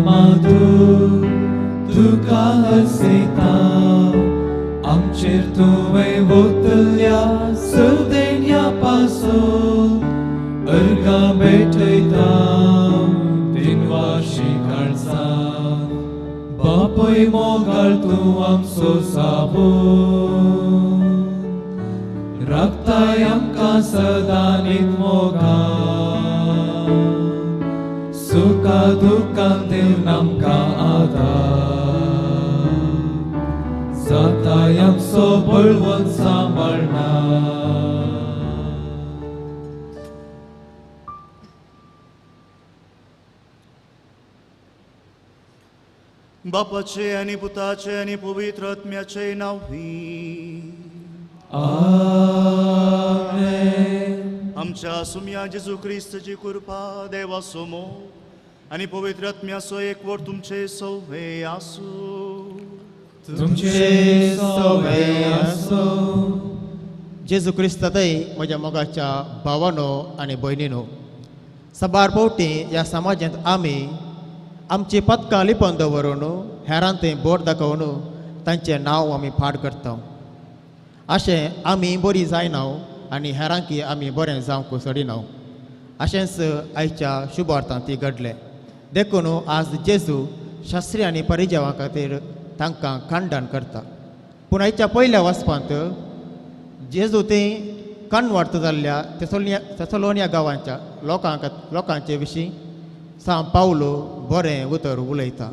मातू तुका हसयता आमचेर तुवें वतल्या सुदेण्या पासून अर्गां भेटयता तीन वार्षी काळसा बापय मोगाळ तूं आमचो साबून राखताय आमकां सदां नीत मोगान सुखा दुख्खान दिवन आमकां आदार जाताय आमचो बळवंत सांबाळना. बापाचे आनी पुताचे आनी पवित्र आत्म्याचे नांवी आमेन. आमच्या सुम्या जेजू क्रिस्ताची कृपा, देवाचो मोग आनी पवित्र आत्म्याचो एकवट तुमचे सवे आसूं. तुमचे सवे आसूं. जेजू क्रिस्तातय म्हज्या मोगाच्या भावानो आनी भयणीनो, साबार फावटी ह्या समाजांत आमी आमची पदकां लिपोवन दवरून हेरांत थंय बोट दाखोवन तांचें नांव आमी फाट करता. अशें आमी बरी जायना आनी हेरांकी आमी बरें जावंक सोडिना. अशेंच आयच्या शुभार्थांत ती घडलें. देखून आज जेजू शास्त्री आनी परिजवां खातीर तांकां खंडन करता. पूण आयच्या पयल्या वचपांत जेजू थंय कणवार्त जाल्ल्या तेसलोनिया गांवांच्या लोकांचे विशीं सांव पावलो बरें उतर उलयता.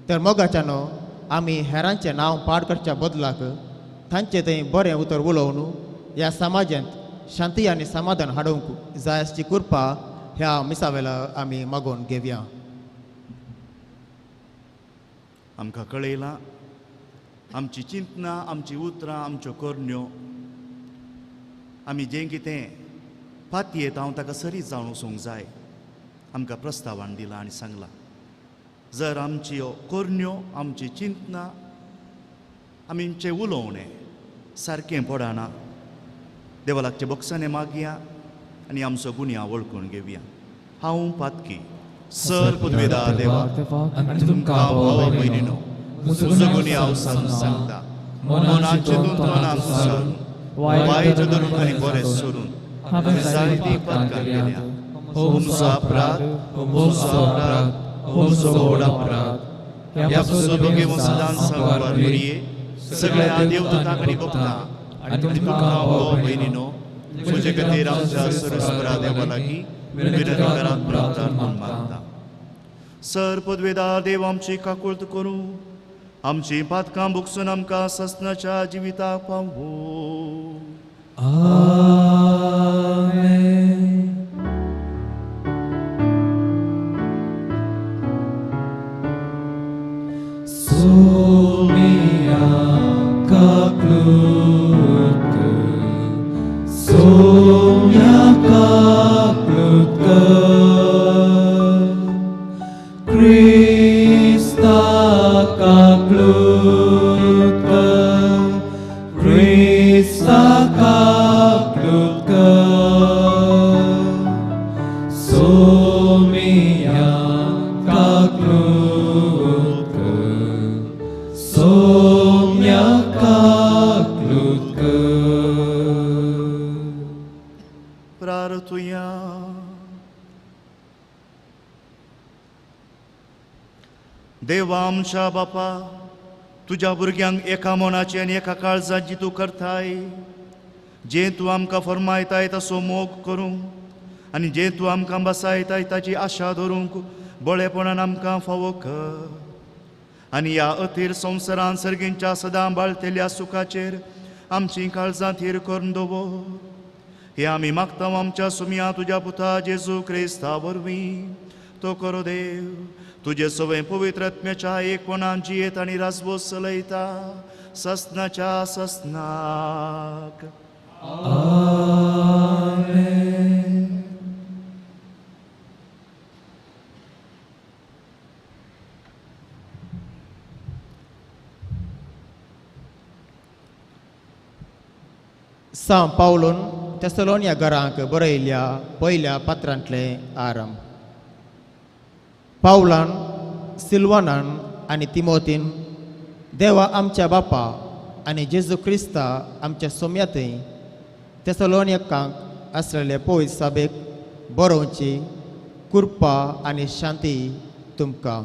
तर मोगाच्यानो आमी हेरांचें नांव पाड करच्या बदलाक तांचें थंय बरें उतर उलोवन ह्या समाजांत शांती आनी समाधान हाडूंक जाय आसची कृपा ह्या मिसावेला आमी मागोवन घेवया. आमकां कळयलां आमची चिंतनां, आमची उतरां, आमच्यो करण्यो, आमी जें कितें पातयेत हांव ताका सरी जावन वचूंक जाय. आमकां प्रस्तावान दिलां आनी सांगलां, जर आमच्यो करण्यो, आमची चिंतनां, आमचें उलोवणें सारकें पडना, देवा लागचे बोक्सांनी मागया आनी आमचो गुन्यांव वळखून घेवया. हांव पातकी सर पदवेदार देवा आनी तुमकां भावा भयणीनो म्हजो गुन्यांव सांगता, मनान चिंतून तोंडान सारून वायट धरून आनी बरें सोडून हांवें जायतीं पातकां केल्या. होमचो अपराध, होमचो अपराध, होमचो व्हड अपराध. ह्या पसून सदां सांगपार मरये सगळ्या देवदूतांक आनी भक्तांक आनी तुमकां भाव भयणीनो म्हजे खातीर आमच्या सर्वेस्परा देवा लागीं विनंती करात प्रार्थना म्हूण मागता. सर पदवेदार देव आमची काकुळट करूं, आमची पातकां भोगसून आमकां ससनाच्या जिविताक पावूं. आमेन. सोम्या काकलूत कर, सोम्या काकलूत कर, क्रिस्ता काकलूत कर, क्रिस्ता काकलूत कर, सोम्या काकलूत कर, सोम्या काकलूत कर. प्रार्थुया. देवा आमच्या बापा, तुज्या भुरग्यांक एका मनाची आनी एका काळजाची तूं करताय, जें तूं आमकां फर्मायताय तसो मोग करूंक आनी जें तूं आमकां बसायताय ताची आशा धरूंक बळेपणान आमकां फावो कर. आनी ह्या अथीर संवसारान सर्गींच्या सदां बाळतेल्या सुखाचेर आमची काळजां थीर करून दवर. हे आमी मागता आमच्या सुमया तुज्या पुता जेजू क्रिस्ता वरवीं. तो करो देव तुजे सवय पवित्र आत्म्याच्या एकपणान जियेत आनी राजवस चलयता ससनाच्या ससनाक. आमेन. सांव पावलून तेसलोनिया घरांक बरयल्या पयल्या पत्रांतलें आरंभ. पावलान सिल्वानान आनी तिमोतीन देवा आमच्या बापा आनी जेजू क्रिस्ता आमच्या सोम्यातय तेसलोनिकांक आसलेले पवित्र सभेक बरोवची कृपा आनी शांती तुमकां.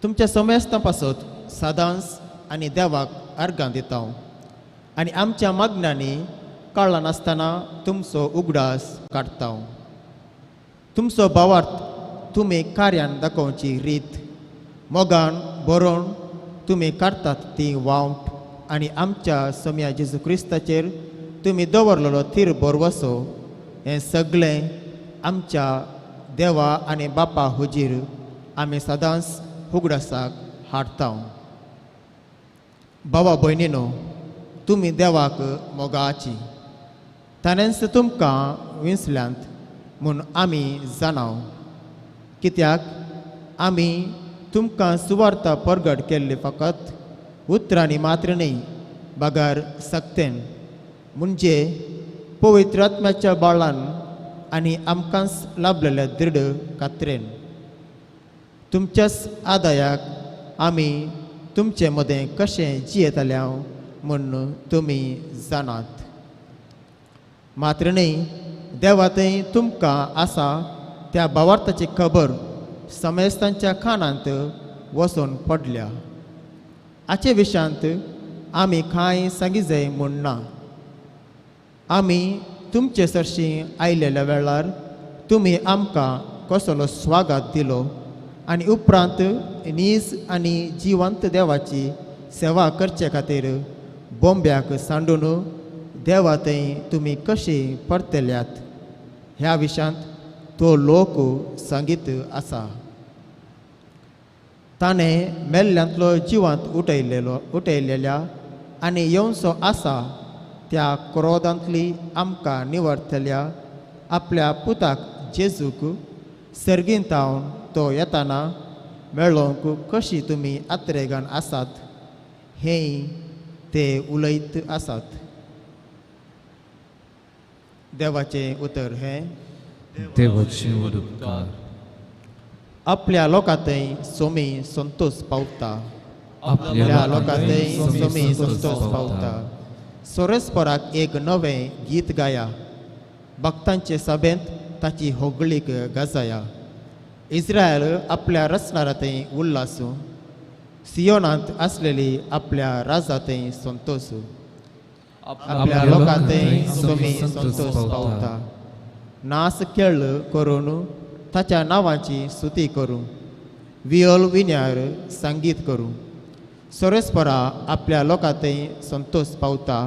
तुमच्या समेस्तां पासत सदांच आनी देवाक अर्गां दिता आनी आमच्या मागण्यांनी कळ्ळा नासतना तुमचो उगडास काडटा. तुमचो भावार्थ तुमी कार्यान दाखोवची रीत मोगान बरोवन तुमी काडटात ती वावट आनी आमच्या सोम्या जेजू क्रिस्ताचेर तुमी दवरलेलो थीर भरवसो हें सगळें आमच्या देवा आनी बापा हुजीर आमी सदांच उगडासाक हाडटा. बाबा भयणीनो, तुमी देवाक मोगाची ताणेंच तुमकां विंचल्यांत म्हूण आमी जाणाव, कित्याक आमी तुमकां सुवार्ता परगट केल्ली फकत उतरांनी मात्र न्हय बगर सक्तेन म्हणजे पवित्र आत्म्याच्या बाळान आनी आमकांच लाभलेल्या दृढ कात्रेन. तुमच्याच आदायाक आमी तुमचे मदें कशें जियेतल्या म्हूण तुमी जाणात. मात्र न्हय देवा थंय तुमकां आसा त्या भावार्थाची खबर समेस्तांच्या खाणांत वचून पडल्या. हाचे विशांत आमी कांय सांगिजाय म्हूण ना. आमी तुमचे सरशीं आयलेल्या वेळार तुमी आमकां कसलो स्वागत दिलो आनी उपरांत नीज आनी जिवंत देवाची सेवा करचे खातीर बोंब्याक सांडून देवा थंय तुमी कशी परतल्यात ह्या विशांत तो लोक सांगीत आसा. ताणें मेल्ल्यांतलो जिवांत उठयलेल्या आनी येवचो आसा त्या क्रोधांतली आमकां निवडतल्या आपल्या पुताक जेजूक सर्गींतावन तो येताना मेळोवंक कशी तुमी आत्रेगान आसात हें ते उलयत आसात. देवाचें उतर हें. देवाचे उपकार. आपल्या लोकांतय सोमी संतोष पावता. आपल्या लोकांतय सोमी संतोष पावता. सोरेस्पराक एक नवें गीत गाया, भक्तांचे सभेंत ताची होगळीक गाजाया. इस्रायल आपल्या रचणारांतय उल्लासू, सियोनांत आसलेली आपल्या राजांतय संतोषू. आपल्या लोकांतय सोमी संतोष पावता. नास खेळ करून ताच्या नांवाची स्तुती करूं, वियोल विन्यार संगीत करूं. सोरेस्परा आपल्या लोकांतय संतोष पावता,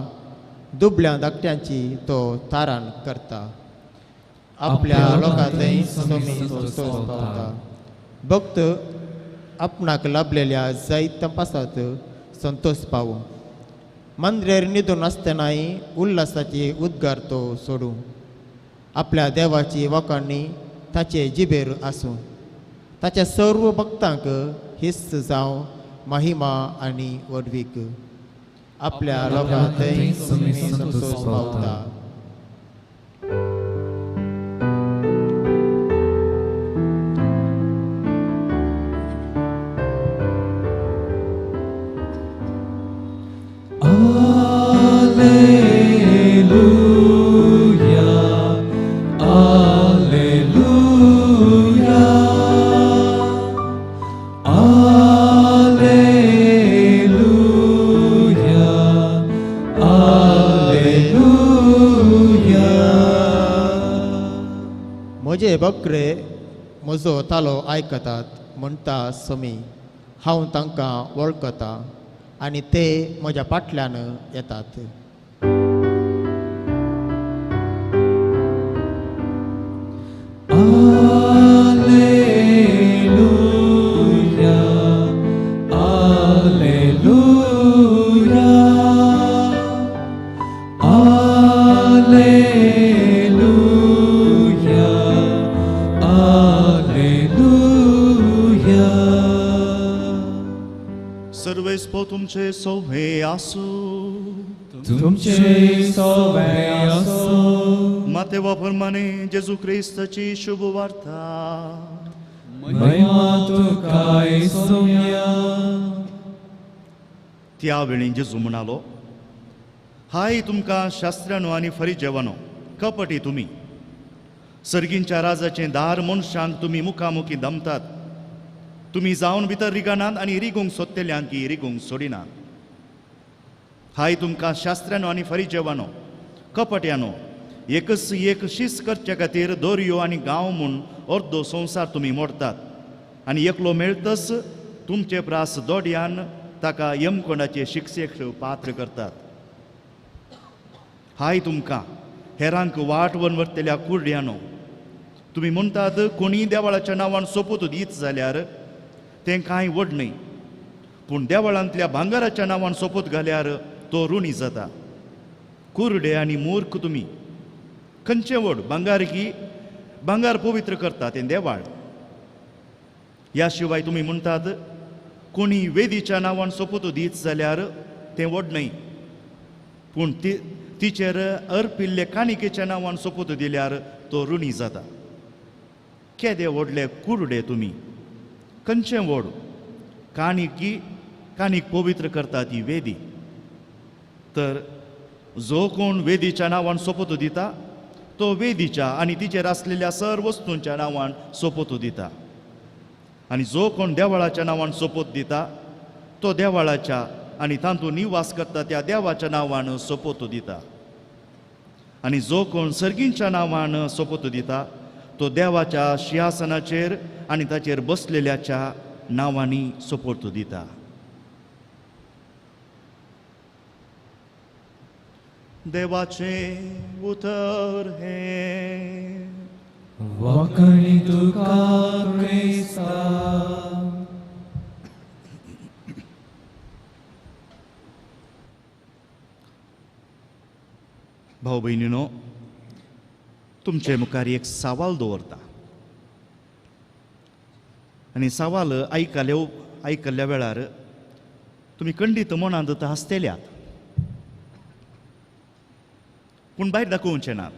दुबल्या धाकट्यांची तो तारण करता. आपल्या लोकांतय संतोष पावता. भक्त आपणाक लाभलेल्या जायत पासात संतोष पावूं, मंद्रेर न्हिदून आसतनाय उल्हासाची उद्गार तो सोडूं. आपल्या देवाची वखाणी ताचे जिबेर आसूं, ताच्या सर्व भक्तांक हिस्त जावं महिमा आनी व्हडवीक. आपल्या लोकांतय संतोष पावता. म्हजे बकरे म्हजो तालो आयकतात म्हणटा समी, हांव तांकां वळखता आनी ते म्हज्या फाटल्यान येतात. Alleluia, Alleluia, Alleluia, Alleluia. सर्वेस्पो तुमचे सोवे आसू. तुमचे सोवे आसू. मातेवा प्रमाणे जेजू क्रिस्ताची शुभ वार्ता. महिमा तुका सोम्या. त्या वेळी जेजू म्हणालो, हाय तुमकां शास्त्र्यानो आनी फरिजेवानो, कपटी तुमी. सर्गींच्या राजाचें दार मनशांक तुमी मुखामुखी दमतात. तुमी जावन भितर रिगनात आनी रिगूंक सोदतल्यांक की रिगूंक सोडिनात. हाय तुमकां शास्त्र्यानो आनी फरिजेवानो, कपट्यानो, एकच एक शीस करचे खातीर दोरयो आनी गांव म्हूण अर्दो संवसार तुमी मोडतात आनी एकलो मेळतच तुमचे प्रास दोड्यान ताका यमकोंडाचे शिक्षेक पात्र करतात. हाय तुमकां हेरांक वाट वनवरतल्या कुर्ड्यानो, तुमी म्हणटात कोणीय देवळाच्या नांवान सोपूत दीत जाल्यार तें कांय व्हड न्हय, पूण देवळांतल्या भांगराच्या नांवान सोपूत घाल्यार तो ऋणी जाता. कुर्डे आनी मूर्ख तुमी, खंयचें व्हड भांगार की भांगार पवित्र करता तें देवाळ. ह्या शिवाय तुमी म्हणटात कोणी वेदीच्या नांवान सोपूत दीत जाल्यार तें व्हड न्हय, पूण तिचेर अर्पिल्ले काणिकेच्या नांवान सोपूत दिल्यार तो ऋणी जाता. केदे व्हडले कुर्डे तुमी, खंयचें व्हड काणिकी काणीक पवित्र करता ती वेदी. तर जो कोण वेदीच्या नांवान सोपूत दिता तो वेदीच्या आनी तिचेर आसलेल्या सर्व वस्तूंच्या नांवान सोपूत दिता, आनी जो कोण देवळाच्या नांवान सोपूत दिता तो देवळाच्या आनी तातूंत निवास करता त्या देवाच्या नांवान सोपूत दिता, आनी जो कोण सर्गींच्या नांवान सोपूत दिता तो देवाच्या शिंहासनाचेर आनी ताचेर बसलेल्याच्या नांवांनी सोपूत दिता. देवाचें उतर हें. वाखणी तुका क्रिस्ता. भाव भयणीनो, तुमचे मुखार एक सवाल दवरता आनी सवाल आयकल्ल्या वेळार तुमी खंडीत मनांत हांसतल्यात, पूण भायर दाखोवचें ना.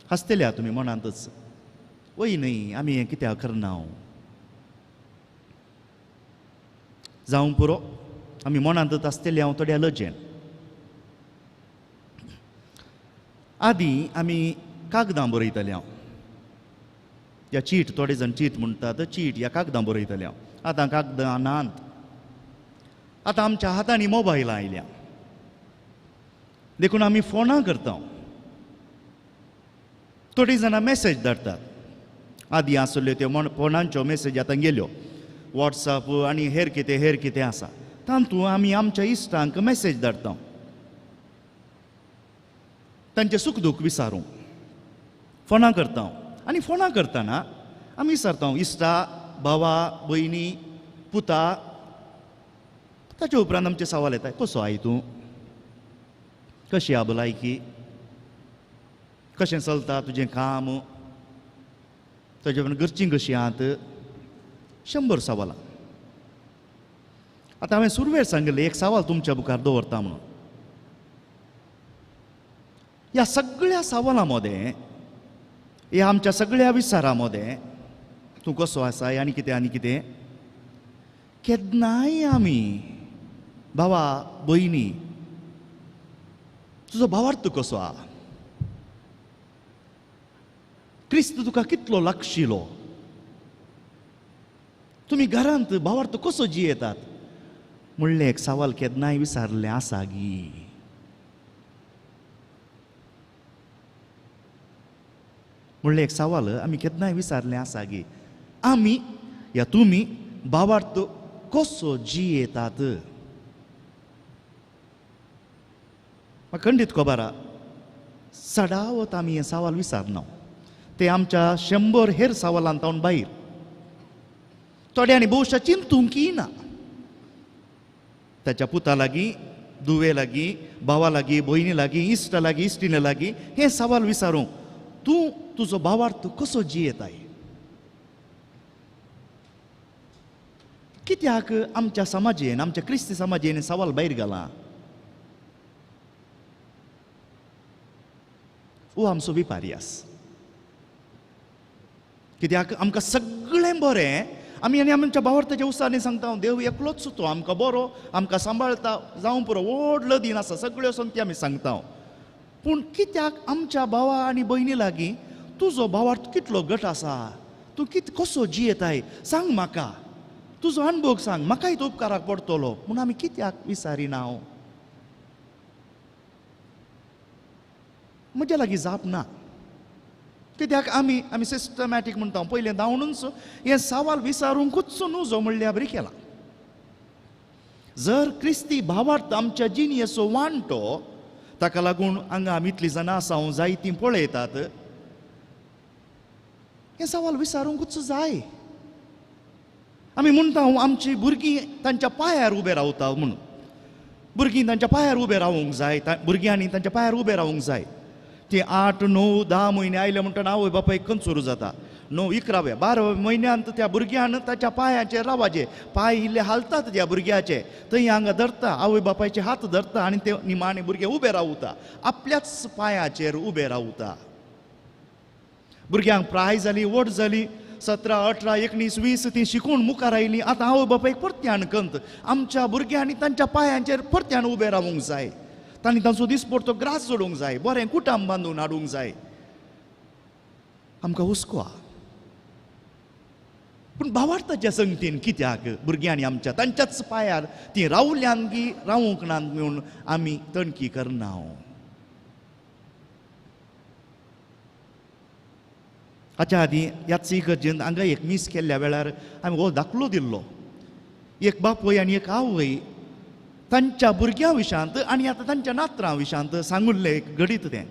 हांसतल्या तुमी मनांतच, वय न्हय आमी हें कित्याक करना, जावं पुरो आमी मनांतच आसतले हांव थोड्या लजेन. आदीं आमी कागदां बरयताले हांव, या चीट, थोडे जाण चीट म्हणटात, चीट या कागदां बरयताले हांव. आतां कागदां नात, आतां आमच्या हातांनी मोबायलां आयल्या, देखून आमी फोनां करता. थोडीं जाणां मॅसेज धाडटात. आदीं आसल्ल्यो त्यो फोनांच्यो मॅसेज आतां गेल्यो, वॉट्सएप आनी हेर कितें हेर कितें आसा तातूंत आमी आमच्या इश्टांक मॅसेज धाडटा, तांचें सूख दूख विचारूंक फोनां करता. आनी फोनां करतना आमी विचारता इश्टा, भावा, भयणी, पुता. ताचे उपरांत आमचें सवाल येता, कसो I तूं, कशी आहा भलायकी, कशें चलता तुजें काम, ताजे उपरांत घरचीं कशीं आहात, 100 सवालां. आतां हांवें सुरवेर सांगिल्लें एक सवाल तुमच्या मुखार दवरता म्हणून. ह्या सगळ्या सवालां मदें, ह्या आमच्या सगळ्या विचारां मदें, तूं कसो आसाय आनी कितें आनी कितें, केन्नाय आमी भावा भयणी तुजो भावार्थ कसो आहा, क्रिस्त तुका कितलो लागशिलो, तुमी घरांत भावार्थ कसो जियेतात म्हणलें एक सवाल केन्नाय विचारलें आसा गी? म्हणलें एक सवाल आमी केन्नाय विचारलें आसा गी? आमी या तुमी भावार्थ कसो जियेतात? म्हाका खंडीत खबर आहा सदावत आमी हें सवाल विचारना, ते आमच्या 100 हेर सवालांत तावन भायर. थोड्यांनी भोवशा चिंतूंक ना, ताच्या पुता लागीं, धुवे लागीं, भावा लागीं, भयणी लागीं, इश्टा लागीं, इश्टिणे लागीं हें सवाल विचारूंक, तूं तुजो भावार्थ कसो जियेताय? कित्याक आमच्या समाजेन, आमच्या क्रिस्ती समाजेन सवाल भायर घाला? हो आमचो विपार्यास. कित्याक आमकां सगळें सगळें बरें आमी आनी आमच्या भावार्थाच्या उसांनी सांगता देव एकलोच तो आमकां बरो आमकां सांबाळता जावं पुरो व्हडलो दीन आसा सगळ्यो संगती आमी सांगता. पूण कित्याक आमच्या भावा आनी भयणी लागीं तुजो भावार्थ कितलो घट आसा, तूं कित कसो जियेताय सांग म्हाका, तुजो अणभव सांग म्हाकाय तो उपकाराक पडटलो म्हूण आमी कित्याक विसारिना? म्हज्या लागीं जाप ना. कित्याक आमी आमी सिस्टमॅटीक म्हणटा पयलें धांवणूच हें सवाल विसारूंकूच नुजो म्हणल्यार बरी केलां. जर क्रिस्ती भावार्थ आमच्या जिणेचो वांटो ताका लागून हांगा आमी इतलीं जाणां आसा हांव जायतीं पळयतात हें सवाल विसारूंकूच जाय. आमी म्हणटा आमची भुरगीं तांच्या पांयार उबे रावता म्हणून भुरगीं तांच्या पांयार उबे रावूंक जाय, भुरग्यांनी तांच्या पांयार उबे रावूंक जाय. ती 8, 9, 10 म्हयने आयले म्हणटना आवय बापायक कंचूर जाता. 9, 11व्या 12व्या म्हयन्यांत त्या भुरग्यान ताच्या पांयाचेर रावाचे पांय इल्ले हालतात त्या भुरग्याचे थंय हांगा धरता आवय बापायचे हात धरता आनी ते निमाणे भुरगे उबे रावता आपल्याच पांयाचेर उबे रावता. भुरग्यांक प्राय जाली व्हड जाली 17, 18, 19, 20 ती शिकून मुखार आयली. आतां आवय बापायक परत्यान कंत आमच्या भुरग्यांनी तांच्या पांयांचेर परत्यान उबे रावूंक जाय. तांणी तांचो दिसपडतो ग्रास जोडूंक जाय, बरें कुटाम बांदून हाडूंक जाय. आमकां हुस्को आहा. पूण भावार्थाच्या संगतीन कित्याक भुरग्यांनी आमच्या तांच्याच पांयार ती रावल्यान गी रावूंक ना म्हणून आमी तणकी करना. हाच्या आदीं ह्याच इगर्जेन हांगा एक मीस केल्ल्या वेळार आमी हो दाखलो दिल्लो. एक बापूय आनी एक आवय तांच्या भुरग्यां विशांत आनी आतां तांच्या नात्रां विशांत सांगुल्लें एक घडीत तें.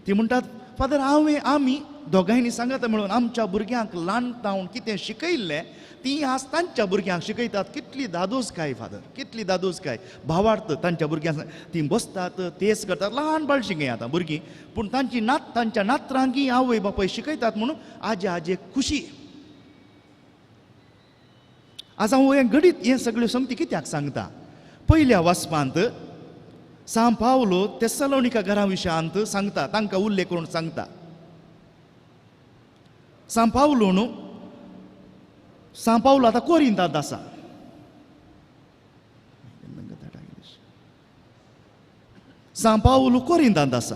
ती म्हणटात फादर हांवें आमी दोगांयनी सांगता म्हणून आमच्या भुरग्यांक ल्हान तावन कितें शिकयल्लें ती आज तांच्या भुरग्यांक शिकयतात. कितली दादोस काय फादर, कितली दादोस काय भावार्थ तांच्या भुरग्यांक ती बसतात तेच करतात ल्हान बाळशीं आतां भुरगीं पूण तांची नात तांच्या नात्रांकी आवय बापाय शिकयतात म्हणून आजे आजेक खुशी. आज हांव हें घडीत हें सगळ्यो संगती कित्याक सांगता? पयल्या वाचपांत सांव पावलो तेसलोनिका घरा विशयांत सांगता, तांकां उल्लेख करून सांगता. सांव पावलो न्हू सांव पावलो आतां कोरिंतांत आसा. सांव पावलो कोरिंतांत आसा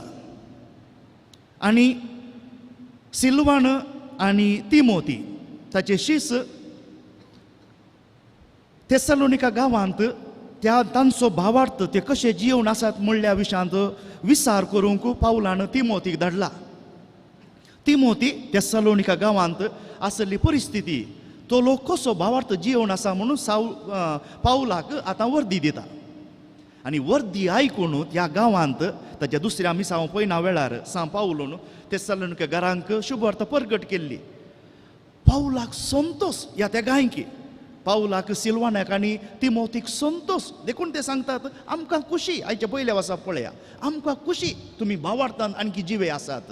आनी सिल्वान आनी तिमोती ताचे शीस तेसलोनिका गांवांत त्या तांचो भावार्थ ते कशे जिवन आसात म्हणल्या विशयांत विचार करूंक पावलान तिमोतीक धाडला. तिमोती तेसलोनिका गांवांत आसली परिस्थिती तो लोक कसो भावार्थ जिवन आसा म्हणून पावलाक आतां वर्दी दिता. आनी वर्दी आयकून त्या गांवांत ताच्या दुसऱ्या मिसांव पयना वेळार सांव पावलून तेसलोनिका घरांक शुभवार्ता परगट केल्ली. पावलाक संतोश ह्या त्या गांयकी पावलाक सिल्वानाक आनी तिमोतीक संतोश देखून ते सांगतात आमकां खुशी. आयच्या पयल्या वासा पळया आमकां खुशी तुमी भावार्थान आणखी जिवे आसात,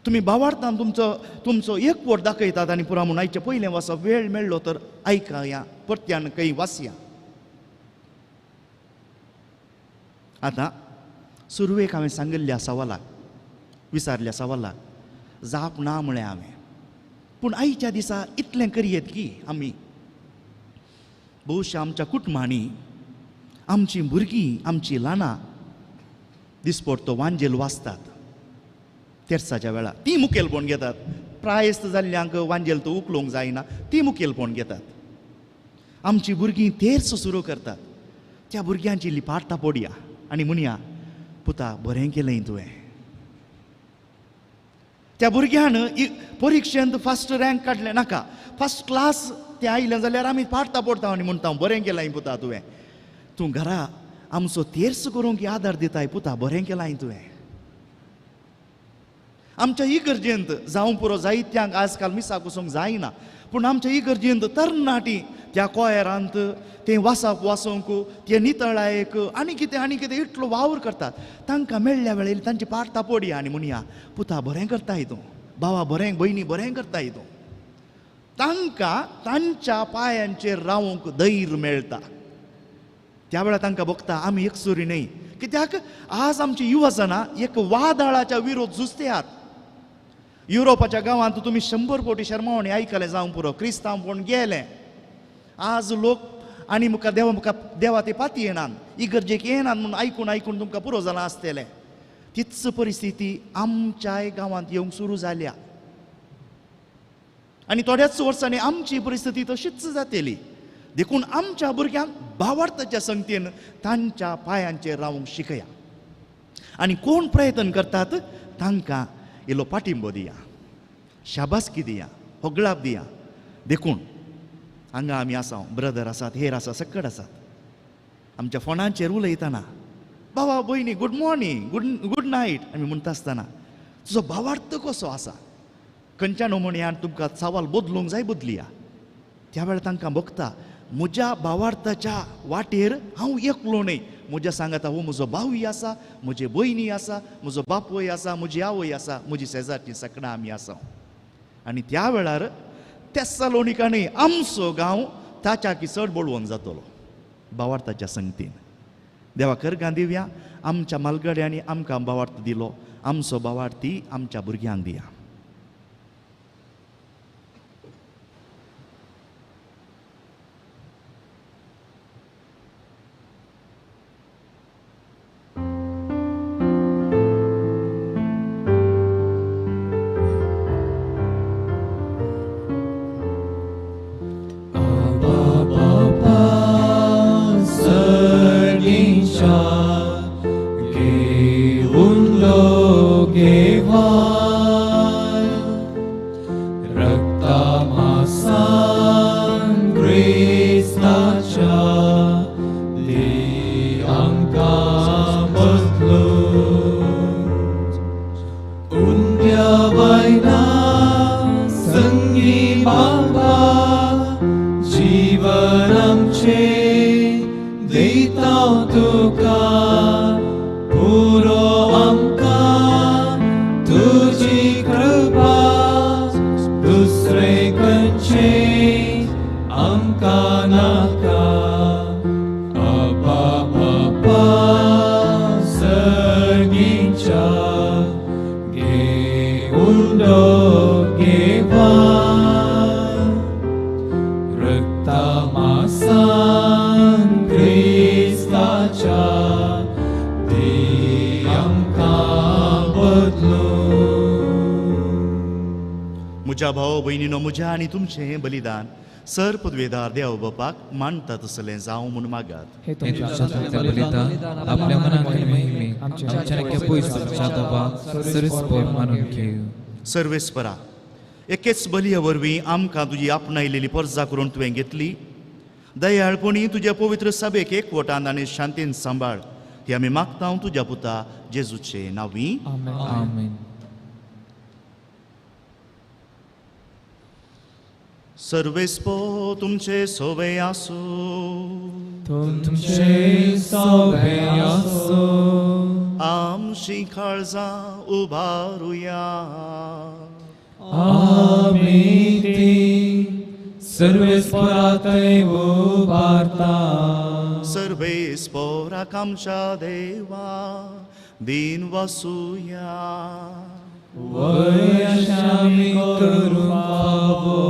तुमी भावार्थान तुमचो तुमचो एकवट दाखयतात आनी पुरा म्हूण आयच्या पयलें वासा वेळ मेळ्ळो तर आयकया परत्यान खंय वासया. आतां सुरवेक हांवें सांगिल्ल्या सवालाक विचारल्या सवालाक जाप ना म्हळें हांवें. पूण आयच्या दिसा इतलें करयेत की आमी बहुशा आमच्या कुटुंबांनी आमचीं भुरगीं आमचीं ल्हानां दिसपडतो वांजेल वाचतात तेर्साच्या वेळार ती मुखेलपण घेतात. प्रायस्त जाल्ल्यांक वांजेल तो उखलूंक जायना ती मुखेलपण घेतात. आमचीं भुरगीं तेर्स सुरू करतात. त्या भुरग्यांची लिपार्ता पडया आनी म्हणया पुता बरें केलें तुवें. त्या भुरग्यान परिक्षेंत फर्स्ट रँक काडलें नाका फर्स्ट क्लास ते आयलें जाल्यार आमी पाडता पडटा आनी म्हणटा बरें केलां पुता तुवें, तूं घरा आमचो तेर्स करूंक आदार दिताय पुता बरें केलां तुवें. आमच्या इगर्जेंत जावं पुरो जायत्यांक आजकाल मिसाक वचूंक जायना पूण आमच्या इगर्जेंत तरणाटी त्या कोयरांत ते वासाप वाचोवंक ते नितळायक आनी कितें आनी कितें इतलो वावर करतात. तांकां मेळ्ळ्या वेळेर तांची पार्ता पडया आनी म्हणया पुता बरें करताय तूं, भावा बरें भयणी बरें करताय तूं. तांकां तांच्या पांयांचेर रावंक धैर्य मेळटा. त्या वेळार तांकां भोगता आमी एकसुरी न्हय. कित्याक आज आमची युवजनां एक वादळाच्या विरोध झुजतात. युरोपाच्या गांवांत तुमी 100 कोटी शर्मावणी आयकलें जावं पुरो, क्रिस्तांवपण गेलें. आज लोक आनी मुखार देवा मुखार देवा ते पाती येनात, इगर्जेक येनात म्हणून आयकून आयकून तुमकां पुरो जालां आसतलें. तीच परिस्थिती आमच्याय गांवांत येवंक सुरू जाल्या आनी थोड्याच वर्सांनी आमची परिस्थिती तशीच जातली. देखून आमच्या भुरग्यांक भावार्थाच्या संगतीन तांच्या पांयांचेर रावंक शिकया आनी कोण प्रयत्न करतात तांकां इल्लो पाटिंबो दिया, शाबासकी दिया, होगळाप दिया. देखून हांगा आमी आसा, ब्रदर आसात, हेर आसा, सकट आसात. आमच्या फोनाचेर उलयतना बाबा भयणी गूड मॉर्निंग, गूड नायट आमी म्हणटा आसतना तुजो भावार्थ कसो आसा, खंयच्या नमुन्यान तुमकां सवाल बदलूंक जाय बदलिया. त्या वेळार तांकां भोगता म्हज्या भावार्थाच्या वाटेर हांव एकलो न्हय, म्हज्या सांगाता हो म्हजो भावूय आसा, म्हजे भयणी आसा, म्हजो बापूय आसा, म्हजी आवय आसा, म्हजी शेजारची सकडां आमी आसा. आनी त्या वेळार तेस्सालोनिका न्हय आमचो गांव ताच्या की चड बळवंत जातलो भावार्थाच्या संगतीन. देवा करगां दिवया आमच्या मालगड्यांनी आमकां भावार्थ दिलो, आमचो भावार्थी आमच्या भुरग्यांक दिया. म्हज्या आनी तुमचें हें बलिदान सर पदवेदार देव बापाक मानता तसलें जावं म्हूण मागात. हे तुमच्या बलिदान आपल्या मनाक महिमेक आमच्या पयस दबाक सरस्पर मानून घेवं. सर्वेस्परा एकेच बलिया वरवीं आमकां तुजी आपणायलेली परजा करून तुवें घेतली. दयाळपणी तुज्या पवित्र सभेक एकवटान आनी शांतीन सांबाळ ही आमी मागता तुज्या पुता जेजूचे नांवी. आमेन. सर्वेस्पो तुमचे सोवे आसूं, तुमचे सोवे आसूं. आमची काळजां उबारुया, आमी ती सर्वेस्पराथंय उबारता. सर्वेस्पराक आमच्या देवा दीन वसुया, वय आमी करूंक फावो.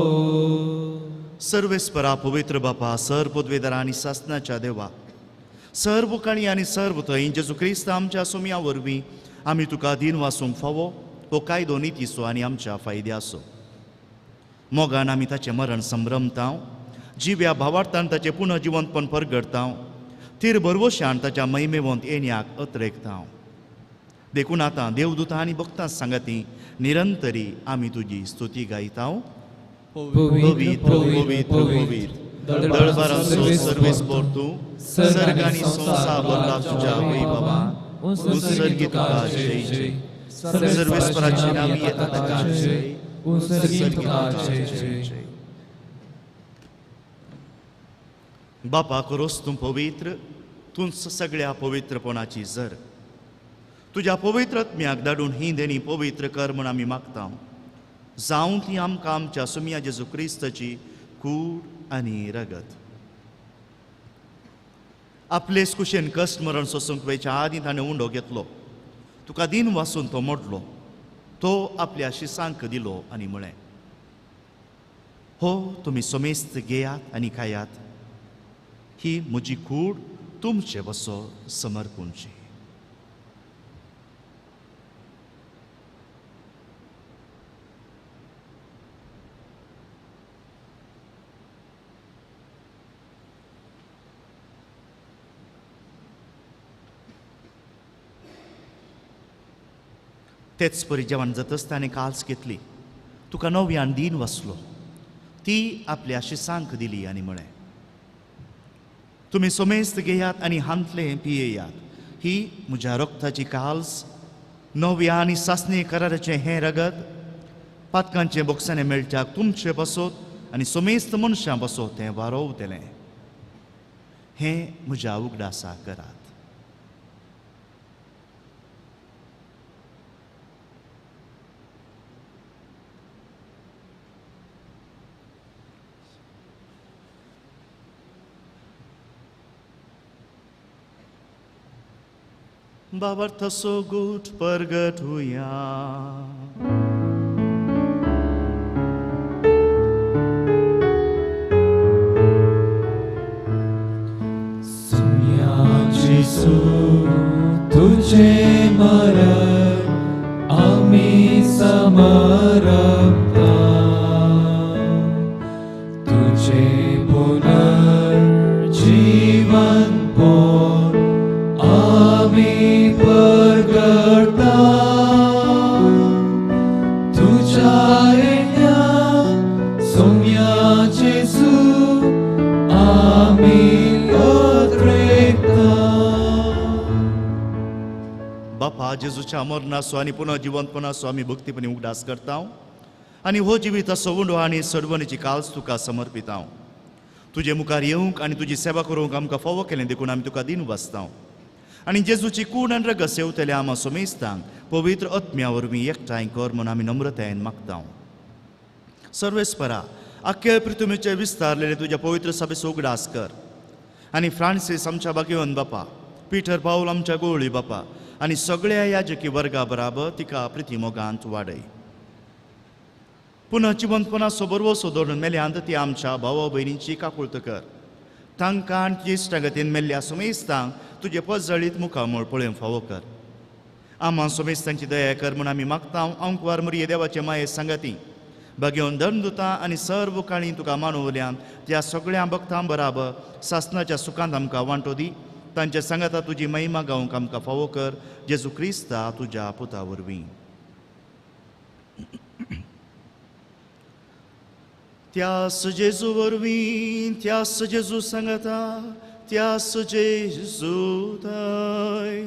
सर्वेस्परा पवित्र बापा, सर पदवेदार आनी सासनाच्या देवा, सर्व काणी आनी सर्व थंय जेजू क्रिस्त आमच्या सोम्या वरवीं आमी तुका दीन वासूंक फावो हो कायदो नितीचो आनी आमच्या फायद्याचो. मोगान आमी ताचें मरण संभ्रमतांव, जिव्या भावार्थान ताचें पुनर्जिवंतपण परगडतांव, थीर भरवशान ताच्या महिमेवंत येण्याक अत्रेकतांव. देखून आतां देवदूतां आनी भक्तां सांगाती निरंतरी आमी तुजी स्तुती गायतांव. पवित्र पवित्र पवित्र दळबारांचो सर्वेस्पर तूं, सर्ग आनी संवसार भरला तुज्या वैभवान. उत्सर्गी तुका जय जय. सर्वेस्पराचे नांवी येता ताका जय, उत्सर्गी तुका जय जय. बापा करोस तूं पवित्र, तूंच सगळ्या पवित्रपणाची जर. तुज्या पवित्र आत्म्याक धाडून ही देणी पवित्र कर म्हूण आमी मागता. जावं ती आमकां आमच्या सुमया जेजू क्रिस्ताची कूड आनी रगत. आपलेच कुशेन कश्ट मरण सोसूंक वयच्या आदीं ताणें उंडो घेतलो, तुका दीन वासून तो मोडलो, तो आपल्या शिसांक दिलो आनी म्हळें, हो तुमी समेस्त घेयात आनी खायात, ही म्हजी कूड तुमचे बसो समर्पूणची. तेच परी जेवण जातच ताणें काल्स घेतली, तुका नव्यान दीन वसलो, ती आपल्या शिसांक दिली आनी म्हळें, तुमी समेस्त घेयात आनी हांतलें पियेयात, ही म्हज्या रक्ताची काल्स, नव्या आनी सासणी कराराचें हें रगत पातकांचें बोक्सांनी मेळच्याक तुमचे बसोत आनी समेस्त मनशां बसोत तें वारोवतलें. हें म्हज्या उगडासा करात. बाबर्थ सोगूट परगट हुया. सुम्या जेसू तुझे मरण आमी समरपता, तुझे पुनर्जीवन पोन आमी परगटता, तुझ्या येण्या सोम्या जेसू आमी अत्रेकता. बापा जेजूच्या मरणाचो आनी पुनर्जिवंतपणाचो आमी भक्तीपणी उगडास करता आनी हो जिविताचो उंडो आनी सर्वणीची काल्स तुका समर्पिता. तुजे मुखार येवंक आनी तुजी सेवा करूंक आमकां फावो केलें देखून आमी तुका दीन वाचता आनी जेजूची कूड आनी रगत सेवतल्या आमा सोमेस्तांक पवित्र आत्म्या वरवीं एकठांय कर म्हूण आमी नम्रतायेन मागता. सर्वेस्परा आख्खे पृथ्वीचेर विस्तारलेले तुज्या पवित्र सभेचो उगडास कर आनी फ्रांसीस आमच्या भाग्यवंत बापा, पिटर पावल आमच्या गोळी बापा आनी सगळ्या याजकी वर्गा बराबर तिका प्रिती मोगांत वाडय. पुनः जिवंतपणाचो बरवसो दवरून मेल्यांत ती आमच्या भावा भयणींची काकुळत कर. तांकां आनी इश्टागतीन मेल्ल्या सोमेस्तांक तुजे पजळीत मुखामळ पळोवंक फावो कर. आमा सोमेस्तांची दया कर म्हूण आमी मागता. अंकवार मुरये देवाचे माये सांगाती भाग्योवन धर्मदुतां आनी सर्व काळी तुका मानवल्यान त्या सगळ्या भक्तां बराबर सासनाच्या सुखांत आमकां वांटो दी. तांच्या सांगाता तुजी महिमा गावंक आमकां फावो कर, जेजू क्रिस्ता तुज्या पुता वरवीं. त्यास जेजू वरवीं, त्यास जेजू सांगाता, त्यास जेजू थंय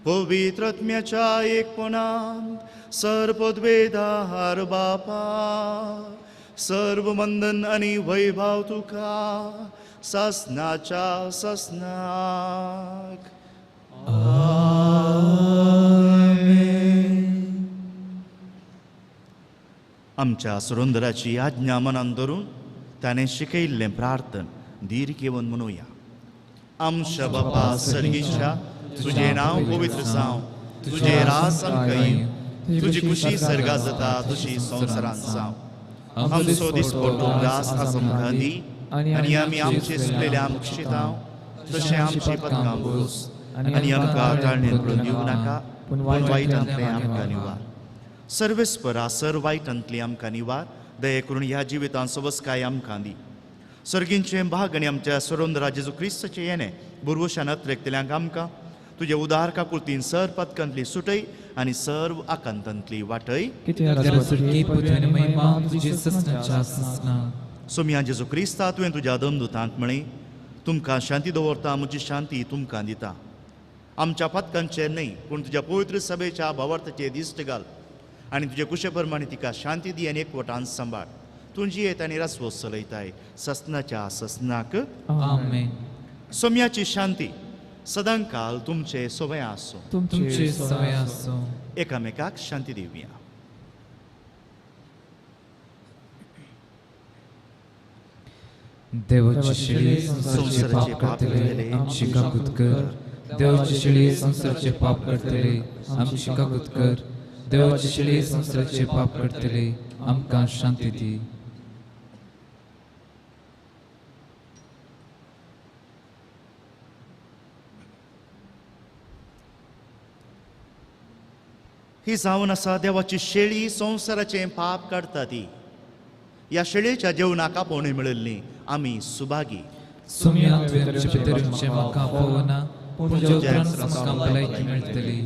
पवित्र आत्म्याच्या एकपणांत सर्वपदवेदार बापा, सर्व वंदन आनी वैभव तुका सासनाच्या सासनाक. आमच्या सुरंदराची आज्ञा मनान धरून ताणें शिकयल्लें प्रार्थन धीर घेवन म्हणुया. आमच्या बापा सर्गीच्या, तुजें नांव पवित्र जावं, तुजें राज आमकां येवं, तुजी खुशी सर्गा जाता तशी संवसारांत जावं. आमचो दिसपट्टो ग्रास आज आमकां दी आनी आमी आमचे सुकलेल्या मुक्षितां तशें आमची पदकां बोस आनी आमकां ताळणेन पडून दिवं नाका, पूण वायटांतलें आमकां निवार. सर्वेस्परा सर वायटांतली आमकां निवार, दया करून ह्या जिवितांत सवस्काय आमकां दी. सर्गींचें भाग आनी आमच्या सरोंदरा जेजू क्रिस्ताचें येणें बुरवशान अत्रेकतल्यांक आमकां तुजे उदार काकुळतीन सर पदकांतली सुटय आनी सर्व आकांतांतली वाटय. सोमया जेजू क्रिस्ता, तुवें तुज्या दमदुतांक म्हळें, तुमकां शांती दवरता, म्हजी शांती तुमकां दिता. आमच्या पातकांचेर न्हय पूण तुज्या पवित्र सभेच्या भावार्थाचेर दिश्ट घाल आनी तुजे कुशे प्रमाणे तिका शांती दी आनी एकवटान सांबाळ. तूं जियेत आनी रासवस चलयताय ससनाच्या ससनाक. आमेन. सोम्याची शांती सदांकाल तुमचे सोवे आसूं. तुमचे सोवे आसूं. एकामेकाक शांती दिवया. देवाची शिळी संसाराचे पाप करतले आमची काकूत कर. देवाची शिळी संसाराचे पाप करतले आमची काकूत कर. देवाचे शिळे संवसाराचे पाप करतले, आमकां शांती दी. ही जावन आसा देवाची शेळी संवसाराचें पाप काडटा ती. ह्या शेळयेच्या जेवणाक आपोवणी मेळिल्ली आमी सुभागी. सुम्या तुवें आमचे भितर येवचें म्हाका पळोवना, पूण तुज्या उपरांत आमकां भलायकी मेळटली.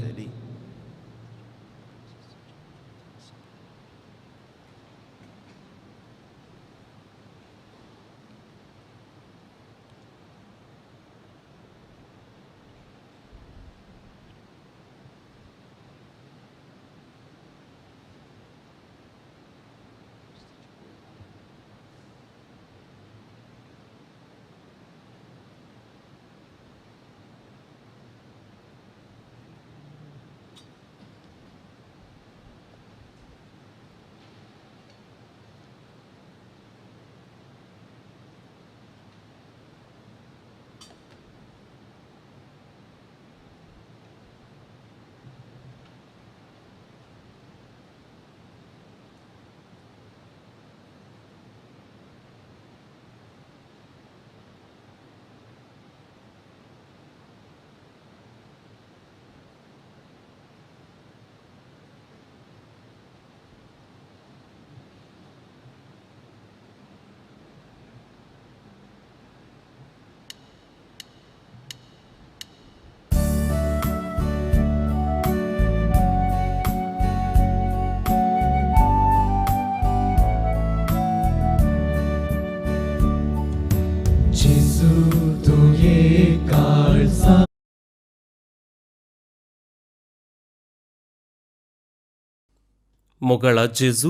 मोगाळा जेजू,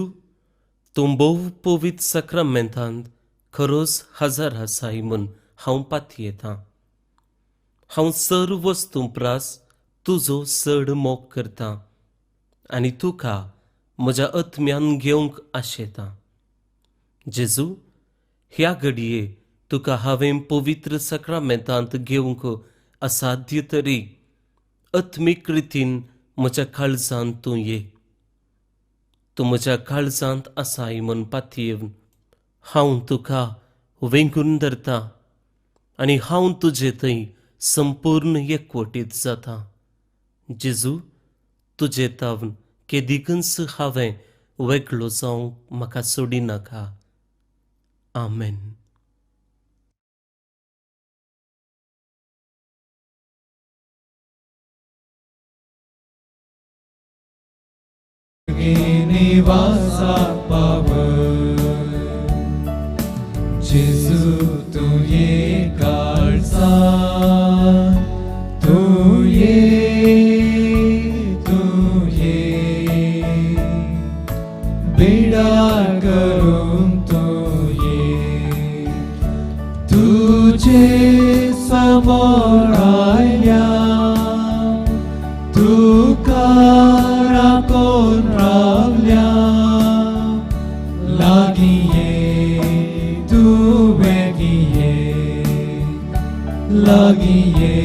तूं भोव पवित्र साक्रामेंतांत खरोच हजर आसाय म्हूण हांव पातयेतां. हांव सर्व वस्तूं प्रास तुजो चड मोग करतां आनी तुका म्हज्या आत्म्यान घेवंक आशेतां. जेजू, ह्या घडये तुका हांवें पवित्र साक्रामेंतांत घेवंक असाध्य तरी आत्मीक रितीन म्हज्या काळजांत तूं ये. तूं म्हज्या काळजांत आसाय म्हूण पातयेवन हांव तुका वेंगून धरता आनी हांव तुजे थंय संपूर्ण एकवटीत जाता. जेजू, तुजे तावन केदिकूच हांवें वेगळो जावंक म्हाका सोडिनाका. आमेन. निवासा पाव जेजू, तूं ये काळजा, तूं ये, तूं ये, बेडा करून तूं ये, तुझे समोर आयल्या तुका राखून रावल्या, लागीं ये तूं बेगीं ये, लागीं ये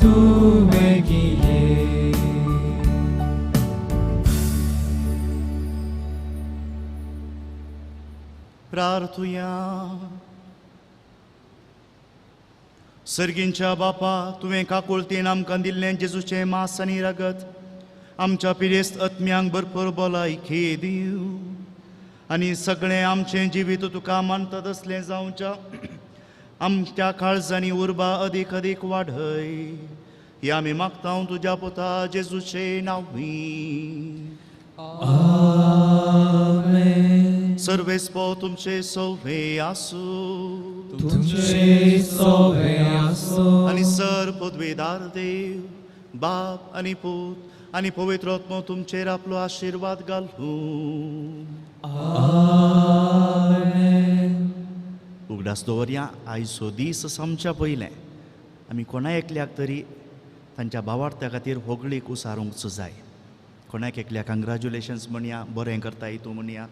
तूं बेगीं ये. प्रार्थुया. सर्गींच्या बापा, तुवें काकुळतेन आमकां दिल्लें जेजूचें मास आनी रगत आमच्या पिरेस्त आत्म्यांक भरपूर भलायकी दिवं आनी सगळें आमचें जिवीत तुका मानता तसलें जावच्या आमच्या काळजांनी उर्बा अदीक अदीक वाडय. ही आमी मागता तुज्या पुता जेजूचे नांवी. आमेन. सर्वेस्पो तुमचे सोवे आसूं, तुमचे सोवे आसूं. आनी सर पदवेदार देव बाप आनी पूत आनी पवित्र आत्मो तुमचेर आपलो आशिर्वाद घालूं. आमेन. उगडास दवरया, आयचो दीस आमच्या पयलें आमी कोणा एकल्याक तरी तांच्या भावार्थ्या खातीर होगळीक उसारूंक जाय. कोणाक एकल्याक कंग्रेच्युलेशन्स म्हणया, बरें करताय तूं म्हणया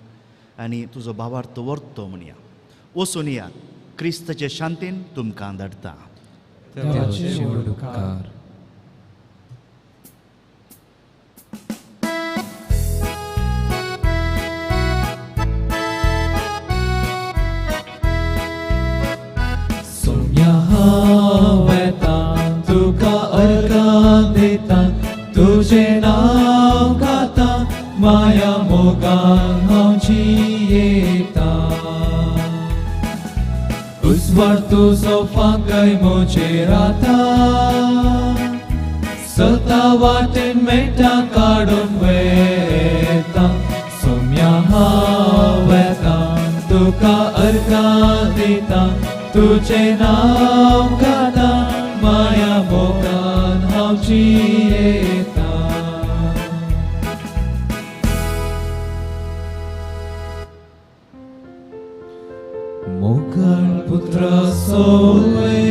आनी तुजो भावार्थ व्हरतो म्हणया. वचून या, क्रिस्ताचे शांतीन तुमकां धाडटा. देवाचे व्हड उपकार. माया मोगान हांव जियेता. उजवाड तुजो फांकय म्हजेर आतां, सता वाटेन मेटा काडून वेता. सोम्या हांव वेता, तुका अर्गां दिता, तुजें नांव गाता, माया मोगान हांव जियेता. मोगाळ पुत्रा सोवे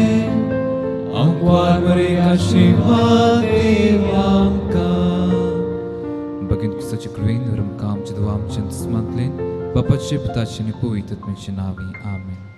आंकवार बरे आशिर्वाद देव आमकां. भगिनी क्रिस्ताचे कृपेन आमकां आमच्या देवा आमच्या दुस्मांतल्यान बापाचे पुताचे आनी पवित्र आत्म्याचे नांवी आमेन.